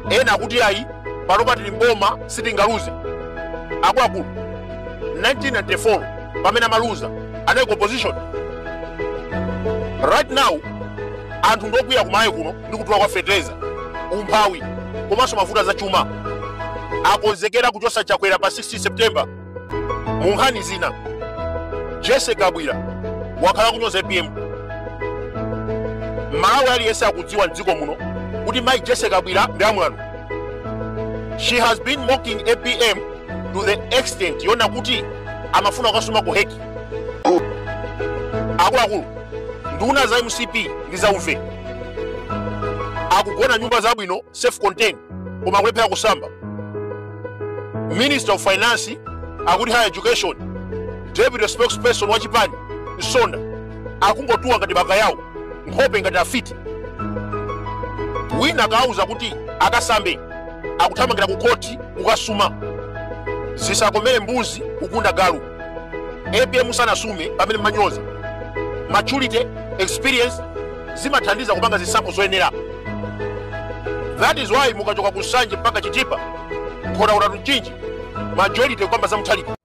Ena akuti ayi, panopa tili mboma, sitingaluze. Akuluakulu, 1994 pamene amaluza anali ku opposition. Right now anthu ndokwiya kumayi kuno ndi kudula kwa fetereza, umphawi komanso mavuto zachuma. Akonzekera kuchosa Chakwera pa 16 September. Mu nkhani zina, Jesse Kabwira wakhala kunyoza APM. Malawi aliyense akudziwa mdziko muno kuti mayi Jesse Kabwira ndi amwano. She has been mocking APM to the extent yona kuti amafuna kukasuma ku Hague. Akuluakulu, nduna za MCP ndi zauve, akugona nyumba zabwino, self contained, koma akulephera kusamba. Minister of Finance akuti higher education, deputy spokesperson wa chipani Msonda akungotuwa ngati baka yawo, nkhope ngati afiti. Wina akauza kuti akasambe, akuthamangira ku koti kukasuma. Zisakomere mbuzi kugunda galu. APM sanasume pamene manyoza. Maturity, experience zimathandiza kupanga zisankho zoyenera. That is why mukachoka ku Nsanje mpaka Chitipa, Nkhotakota, Mchinji, majority kwamba za Mutharika.